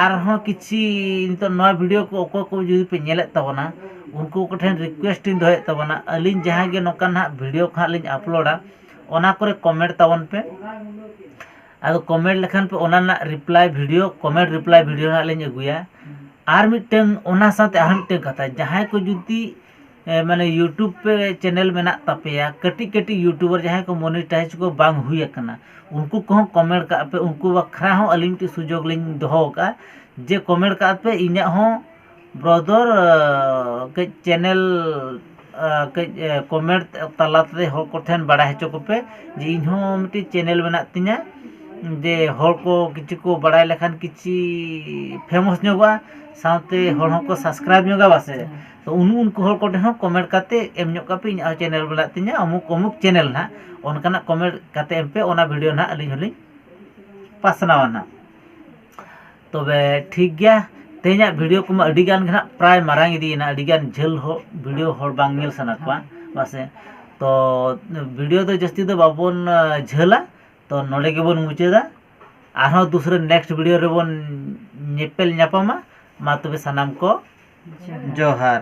ᱟᱨᱦᱚᱸ ᱠᱤᱪᱷᱤ ᱱᱤᱛᱚᱜ ᱱᱚᱣᱟ ᱵᱷᱤᱰᱤᱭᱳ ᱠᱚ ᱚᱠᱚᱭ ᱠᱚ ᱡᱩᱫᱤ ᱯᱮ ᱧᱮᱞᱮᱫ ᱛᱟᱵᱚᱱᱟ, ᱩᱱᱠᱩ ᱠᱚᱴᱷᱮᱱ ᱨᱤᱠᱩᱭᱮᱥᱴ ᱤᱧ ᱫᱚᱦᱚᱭᱮᱫ ᱛᱟᱵᱚᱱᱟ, ᱟᱹᱞᱤᱧ ᱡᱟᱦᱟᱸ ᱜᱮ ᱱᱚᱝᱠᱟ ᱱᱟᱦᱟᱜ ᱵᱷᱤᱰᱤᱭᱳ ᱠᱚ ᱦᱟᱸᱜ ᱞᱤᱧ ᱟᱯᱞᱳᱰᱟ, ᱚᱱᱟ ᱠᱚᱨᱮ ᱠᱚᱢᱮᱱᱴ ᱛᱟᱵᱚᱱ ᱯᱮ᱾ ᱟᱫᱚ ᱠᱚᱢᱮᱱᱴ ᱞᱮᱠᱷᱟᱱ ᱯᱮ, ᱚᱱᱟ ᱨᱮᱱᱟᱜ reply video, comment reply video ᱦᱟᱸᱜ ᱞᱤᱧ ᱟᱹᱜᱩᱭᱟ᱾ ᱟᱨ ᱢᱤᱫᱴᱟᱝ, ᱚᱱᱟ ᱥᱟᱶᱛᱮ ᱟᱨ ᱢᱤᱫᱴᱟᱝ ᱠᱟᱛᱷᱟ, ᱡᱟᱦᱟᱸᱭ ᱠᱚ ᱡᱩᱫᱤ, ᱮ, ᱢᱟᱱᱮ ᱭᱩᱴᱩᱵᱽ ᱯᱮ ᱪᱮᱱᱮᱞ ᱢᱮᱱᱟᱜ ᱛᱟᱯᱮᱭᱟ, ᱠᱟᱹᱴᱤᱡ ᱠᱟᱹᱴᱤᱡ ᱭᱩᱴᱩᱵᱟᱨ ᱡᱟᱦᱟᱸᱭ ᱠᱚ ᱢᱚᱱᱤᱴᱟᱭᱤᱡᱽ ᱠᱚ ᱵᱟᱝ ᱦᱩᱭ ᱟᱠᱟᱱᱟ, ᱩᱱᱠᱩ ᱠᱚᱦᱚᱸ ᱠᱚᱢᱮᱱᱴ ᱠᱟᱜ ᱯᱮ, ᱩᱱᱠᱩ ᱵᱟᱠᱷᱨᱟ ᱦᱚᱸ ᱟᱹᱞᱤᱧ ᱢᱤᱫᱴᱤᱡ ᱥᱩᱡᱳᱜᱽ ᱞᱤᱧ ᱫᱚᱦᱚ ᱟᱠᱟᱫᱼᱟ, ᱡᱮ ᱠᱚᱢᱮᱱᱴ ᱠᱟᱜ ᱯᱮ, ᱤᱧᱟᱹᱜ ᱦᱚᱸ ᱵᱨᱚᱫᱚᱨ, ᱟᱸ, ᱠᱟᱹᱡ ᱪᱮᱱᱮᱞ, ᱟᱸ, ᱠᱟᱹᱡ, ᱟᱸ, ᱠᱚᱢᱮᱱᱴ ᱛᱟᱞᱟᱛᱮ ᱦᱚᱲ ᱠᱚᱴᱷᱮᱱ ᱵᱟᱲᱟᱭ ᱦᱚᱪᱚ ᱠᱚᱯᱮ ᱡᱮ ᱤᱧ ᱦᱚᱸ ᱢᱤᱫᱴᱤᱡ ᱪᱮᱱᱮᱞ ᱢᱮᱱᱟᱜ ᱛᱤᱧᱟᱹ, ᱡᱮ ᱦᱚᱲ ᱠᱚ ᱠᱤᱪᱷᱩ ᱠᱚ ᱵᱟᱲᱟᱭ ᱞᱮᱠᱷᱟᱱ ᱠᱤᱪᱷᱤ ᱯᱷᱮᱢᱟᱥ ᱧᱚᱜᱚᱜᱼᱟ, ᱥᱟᱶᱛᱮ ᱦᱚᱲ ᱦᱚᱸᱠᱚ ᱥᱟᱵᱥᱠᱨᱟᱭᱤᱵ ᱧᱚᱜᱟ, ᱵᱟᱥᱮ? ᱦᱮᱸ᱾ ᱛᱚ ᱩᱱ-, ᱩᱱᱠᱩ ᱦᱚᱲ ᱠᱚᱴᱷᱮᱱ ᱦᱚᱸ ᱠᱚᱢᱮᱱᱴ ᱠᱟᱛᱮ ᱮᱢ ᱧᱚᱜ ᱠᱟᱜ ᱯᱮ, ᱤᱧᱟᱹᱜ ᱦᱚᱸ ᱪᱮᱱᱮᱞ ᱢᱮᱱᱟᱜ ᱛᱤᱧᱟᱹ, ᱚᱢᱩᱠ ᱚᱢᱩᱠ ᱪᱮᱱᱮᱞ ᱱᱟᱦᱟᱜ, ᱚᱱᱠᱟᱱᱟᱜ ᱠᱚᱢᱮᱱᱴ ᱠᱟᱛᱮ ᱮᱢ ᱯᱮ, ᱚᱱᱟ ᱵᱷᱤᱰᱤᱭᱳ ᱱᱟᱦᱟᱜ ᱟᱹᱞᱤᱧ ᱦᱚᱸᱞᱤᱧ ᱯᱟᱥᱱᱟᱣᱟ ᱱᱟᱦᱟᱜ᱾ ᱛᱚᱵᱮ ᱴᱷᱤᱠ ᱜᱮᱭᱟ, ᱛᱮᱦᱮᱧᱟᱜ ᱵᱷᱤᱰᱤᱭᱳ ᱠᱚᱢᱟ ᱟᱹᱰᱤ ᱜᱟᱱ ᱜᱮ ᱱᱟᱦᱟᱜ ᱯᱨᱟᱭ ᱢᱟᱨᱟᱝ ᱤᱫᱤᱭᱮᱱᱟ, ᱟᱹᱰᱤ ᱜᱟᱱ ᱡᱷᱟᱹᱞ ᱦᱚᱲ, ᱵᱷᱤᱰᱤᱭᱳ ᱦᱚᱲ ᱵᱟᱝ ᱧᱮᱞ ᱥᱟᱱᱟ ᱠᱚᱣᱟ, ᱵᱟᱥᱮ? ᱛᱚ ᱵᱷᱤᱰᱤᱭᱳ ᱫᱚ ᱡᱟᱹᱥᱛᱤ ᱫᱚ ᱵᱟᱵᱚᱱ ᱡᱷᱟᱹᱞᱟ, ᱛᱚ ᱱᱚᱰᱮ ᱜᱮᱵᱚᱱ ᱢᱩᱪᱟᱹᱫᱟ᱾ ᱟᱨᱦᱚᱸ ᱫᱩᱥᱨᱟᱹ ᱱᱮᱠᱥᱴ ᱵᱷᱤᱰᱤᱭᱳ ᱨᱮᱵᱚᱱ ᱧᱮᱯᱮᱞ ᱧᱟᱯᱟᱢᱟ᱾ ᱢᱟ ᱛᱚᱵᱮ ᱥᱟᱱᱟᱢ ᱠᱚ ᱡᱚᱦᱟᱨ᱾